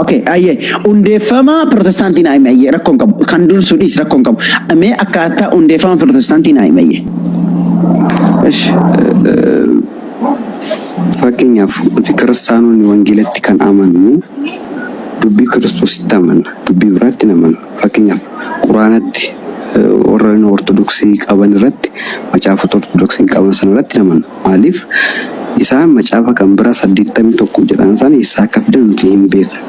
Okay, ayyee hundeeffama Pirootestaantii naa himi, ayyee rakkoon qabu. Kan dursu dhiis, rakkoon qabu. Mee akkaataa hundeeffama Pirootestaantii naa himi, ayyee. Ish, fakkeenyaaf nuti Kiristaanonni wangeelatti kan amannu dubbii Kiristoositti amanna. Dubbii biraatti hin amannu. Fakkeenyaaf Quraanatti, warra Ortodoksii qaban irratti, macaafota Ortodoksii qaban sana irratti hin amannu. Maaliif? Isaan macaafa kan biraa 81 jedhan sana eessaa akka fidan nuti hin beeknu.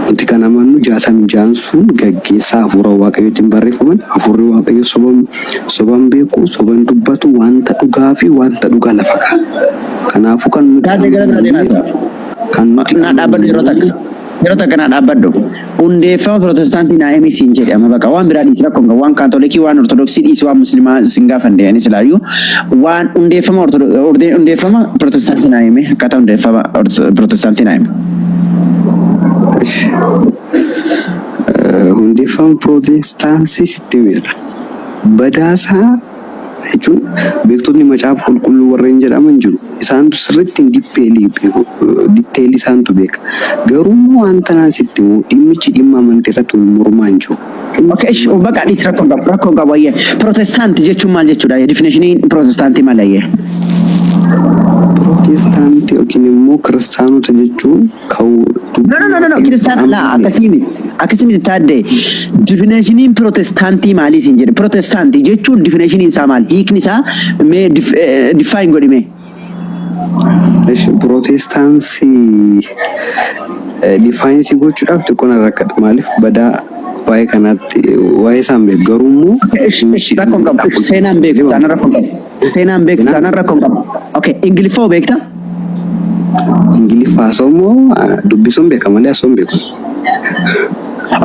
Nuti kan amannu 66n sun gaggeessaa hafuura Waaqayyootiin barreeffaman. Hafuurri Waaqayyoo soban soban beeku, soban dubbatu, wanta dhugaa fi wanta dhugaa lafa kaa'a. Kanaafuu kan nuti Taatee gara biraa deemaa jira. Kan nuti Naa dhaabbadhu yeroo takka. Yeroo takka naa dhaabbadhu. Hundeeffama Pirootestaantii naa himi siin jedhe, amma baqa waan biraa dhiisi, rakkoon qabu. Waan Kaatolikii, waan Ortodoksii dhiisi, waan Muslimaa sin gaafanne. Anis ilaayyuu waan hundeeffama hundeeffama Pirootestaantii naa himi, akkaataa hundeeffama Pirootestaantii naa himi. Ish. Hundeeffama Pirootestaansii sitti himeera. Badaasaa jechuun beektonni macaafa qulqulluu warreen jedhaman jiru. Isaantu sirriitti detail beeku. Detail isaantu beeka. Garuu immoo wanta naan sitti himu, dhimmichi dhimma amantii irratti wal mormaa hin jiru. Okay, ish, baqa dhiisi, rakkoon qabu, rakkoon qabu, ayyee. Pirootestaantii jechuun maal jechuudha? Definitioniin Pirootestaantii maal, ayyee? Pirootestaantii yookiin immoo Kiristaanota jechuun ka'uu No, no, no, no, no, kiristaan laa, akkasii miti. Akkasii miti, Taaddee. Definitioniin Pirootestaantii maalii siin jedhe? Pirootestaantii jechuun definitioniin isaa maali? Hiikni isaa mee define godhi mee. Ish, Pirootestaansii define gochuudhaaf xiqqoo na rakkadha. Maaliif? Badaa waa'ee kanaatti waa'ee isaan beeku. Garuu immoo Ish, ish, rakkoon qabu. Seenaan beektu taanaan rakkoon qabu. Seenaan beektu taanaan rakkoon qabu. Okay, Ingiliffoo beektaa? Ingiliffa haasa'u immoo dubbisuun beeka malee haasa'uun beeku.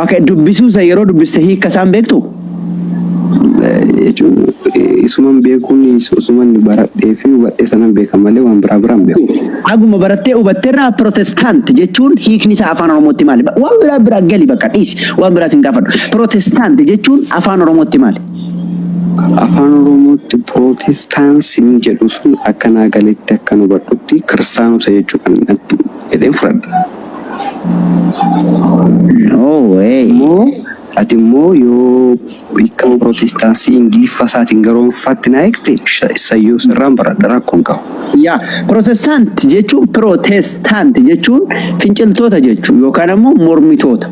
Okay, dubbisuu isa yeroo dubbiste hiika isaan beektu? Jechuun isuman beekuun isuman baradhee fi hubadhee sanan beeka malee waan biraa biraan beeku. Aguma barattee hubatteerraa, Pirootestaant jechuun hiikni isaa afaan Oromootti maali? Waan biraa biraa gali, bakka dhiisi. Waan biraa sin gaafadhu. Pirootestaant jechuun afaan Oromootti maali? Afaan Oromootti Pirootestaansiin jedhu sun akka naa galetti, akka nu hubadhutti, Kiristaanota jechuudha jedheen fudhadha. No way. Immoo ati immoo yoo hiika Pirootestaansii Ingiliffa isaatiin gara Oromoffaatti naa eegte, isayyoo sirraan baradha, rakkoon qabu. Yaa, Pirootestaant jechuun, Pirootestaant jechuun finciltoota jechuu yookaan ammoo mormitoota.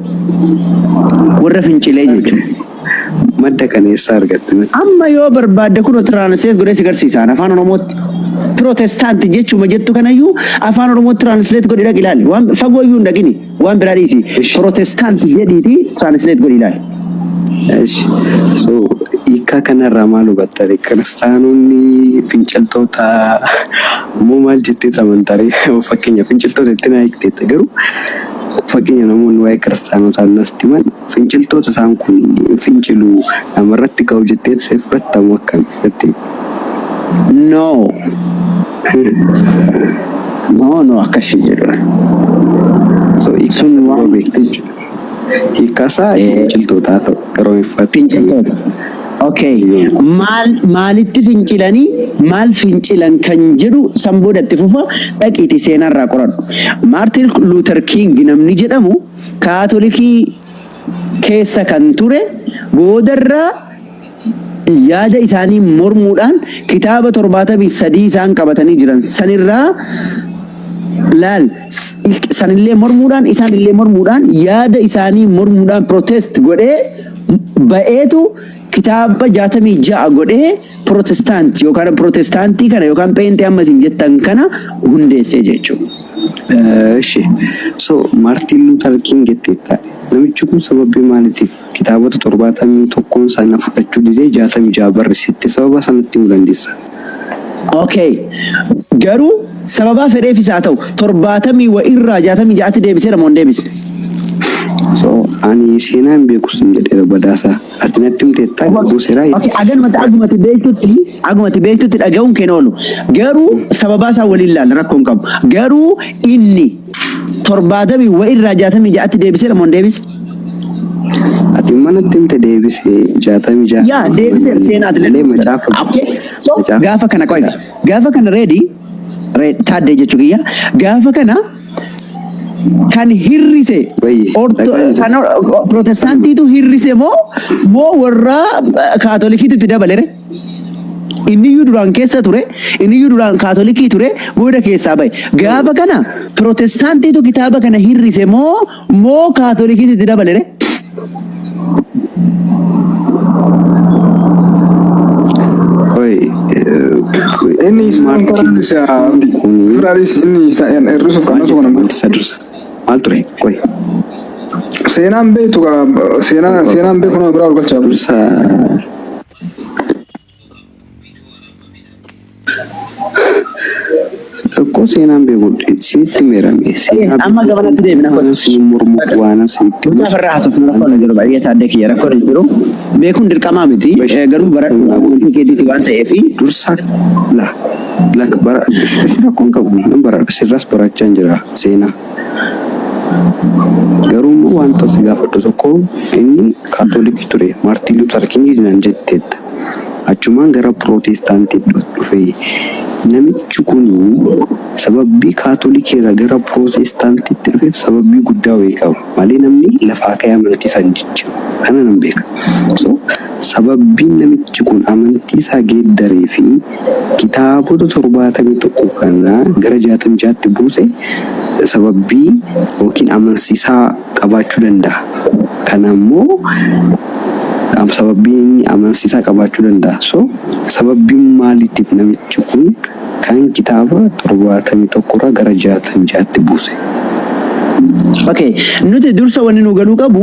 Warra fincilee jechuudha. Madda kana eessaa argatte? Amma yoo barbaadde kun translate godhee si garsiisaan afaan Oromootti. Pirootestaanti jechuma jettu kanayyuu afaan Oromootti translate godhi, dhaqi ilaali. Waan fagoo iyyuu hin dhaqini. Waan biraa dhiisi. Pirootestaanti jedhiiti translate godhi ilaali. Esh. So hiikkaa kanarraa maal hubattare? Kiristaanonni finciltoota immoo maal jettee amantare? Fakkeenya finciltoota itti naa hiikteetta, garuu fakkeenya namoonni waa'ee kiristaanotaa nasti himan finciltoota isaan kun fincilu namarratti ka'u jettee fudhattamu akkam jettee? No. No, no, akkasii jedhu. So hiikkaa Sun isaa dura waan beekta jechuudha. Hiikkaa isaa finciltootaa ta'u yeroo ifatti. Finciltoota. Okay. Maal maalitti fincilanii, maal fincilan kan jedhu san boodatti fufa, dhaqiiti seenarraa qoradhu. Maartin Luther King namni jedhamu Kaatolikii keessa kan ture, boodarraa yaada isaanii mormuudhaan kitaaba 73 isaan qabatanii jiran sanirraa laal, sanillee mormuudhaan, isaan illee mormuudhaan, yaada isaanii mormuudhaan protest godhee ba'eetu kitaaba 66 godhee Protestaantii yookaan Protestaantii kana yookaan Pheenxee amma isin jettan kana hundeessee jechuudha. Ishi. So Maartiin Luuter King jetteetta. Namichi kun sababii maaliitiif kitaabota 71n sana fudhachuu didee 66 barreessite? Sababa sanatti himuu dandeessa? Okay. Garuu sababaa fedheefis haa ta'u, torbaatamii wa irraa 66tti deebiseera moo hin deebisne? So ani seenaa hin beeku sin jedheera, badaasaa. Ati natti himteetta garuu seeraa. Okay, aganumatti agumatti beektutti dhaga'uun keenya oolu. Garuu sababaa isaa waliin ilaalla, rakkoo hin qabu. Garuu inni torbaatamii wa irraa 66tti deebiseera moo hin deebisne? Ati manatti himte deebisee 66. Yaa, deebiseera, seenaati. Malee macaafa. Okay. So gaafa kana qoy. Gaafa kana ready taaddee jechuu kiyya. Gaafa kana Kan hirrise Wayye, orto dhagaan kan jira. Protestaantiitu hirrise moo moo warra Kaatolikiitu itti dabale re? Inni iyyuu duraan keessa ture, inni iyyuu duraan Kaatolikii ture, booda keessaa bahe. Gaafa kana Protestaantiitu kitaaba kana hirrise moo moo Kaatolikiitu itti dabale re? Qoy, Inni isaan Maartiin karaa isa Abdi. kuni Firaanis inni hir'isuuf kan maal osoo jette kana wanti isa dursa? Maal ture? Qoy. Seenaan beektu seenaa seenaan beeku nama biraa ol galchaa. Dursa Tokko seenaan beeku isinitti himeerame. Seenaa Amma beeku gamanatti deebina waan isin mormuuf waan isinitti Guyyaa farraa haasofnu rakkoon hin jiru baay'ee taaddee kiyya rakkoon hin jiru. Beekuun dirqamaa miti garuu baradhu amantii keetiiti waan ta'eef. Dursa la la bara ishi rakkoon qabu nan baradha sirraas barachaa hin jira seenaa. Garuu immoo wanta si gaafadhu tokko inni Kaatolikii ture Maartiin Luuter King naan jetteetta. Achumaan gara Pirootestaantii dhufe. Namichi kuni sababbii Kaatolikii irraa gara Pirootestaantiitti dhufeef sababbii guddaa wayii qaba. Malee namni lafaa ka'ee amantii isaa hin jijjiiru. Kana nan beeka. So sababbiin namichi kun amantii isaa geeddaree fi kitaabota 71 kana gara 66tti buuse sababbii yookiin amansiisaa qabaachuu danda'a. Kana immoo sababbiin inni amansiisaa qabaachuu danda'a. So sababbiin maaliitiif namichi kun kan kitaaba 71 irraa gara 66tti buuse? Okay. Nuti dursa wanni nu galuu qabu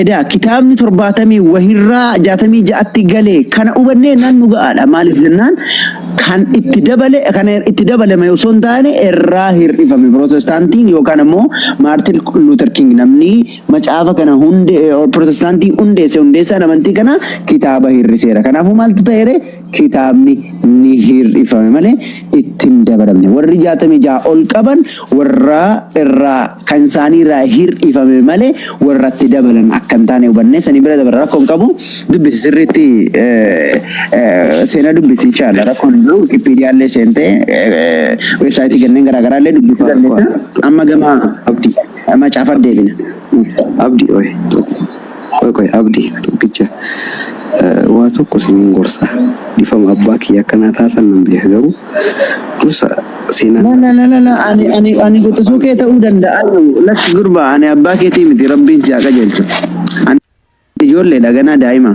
edaa kitaabni torbaatamii wahirraa 66tti galee kana hubannee nan nu ga'aadha. Maaliif jennaan kan itti dabale kan itti dabalame osoo hin taane irraa hir'ifame. Pirootestaantiin yookaan ammoo Maartin Luuter King namni macaafa kana hunde Pirootestaantii hundeesse hundeessaan amantii kana kitaaba hir'iseera. Kanaafuu maaltu ta'eere kitaabni ni hir'ifame malee itti hin dabalamne. Warri 66 ol qaban warra irraa kan isaanii irraa hir'ifame malee warra itti dabalan akka hin taane hubannee sanii bira dabarra rakkoon qabu dubbisi sirriitti seenaa dubbisi inshaalla rakkoon hin jiru. Wikipedia illee seentee weebsaayitii kanneen garaagaraa illee dubbisuu dandeessa. Amma gama Abdii. macaafa deebina. Abdi oye qoy qoy Abdi tokkicha waa tokko sinin gorsa dhifama abbaa kiyya akkanaa taatan nan beeka garuu dursa seenaan La la la la la ani ani ani quxisuu kee ta'uu danda'a lakki gurbaa ani abbaa keetii miti rabbiin si haa qajeelchu. Ani ijoolleedha ganaa daa'ima.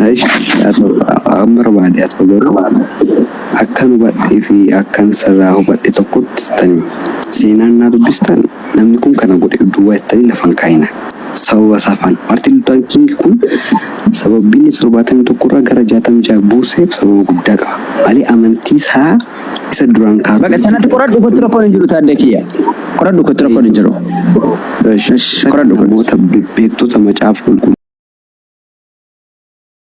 Haa ta'u amma barbaade haa ta'u garuu akkan hubadhee fi akkan sirraa hubadhe tokkotti jettanii seenaan naa dubbistan namni kun kana godhe duwwaa jettanii lafa hin kaa'ina. Sababa isaa faana. Maartiin Luuter King kun sababbii inni 71 irraa gara 66 buuseef sababa guddaa qaba. Malee amantii isaa isa duraan Baqa Kaatolikii sanatti qoradhu kottu rakkoon hin jiru taaddee kiyya. Qoradhu kottu rakkoon hin jiru. Ish Ish qoradhu kottu. Namoota beektota macaafa qulqulluu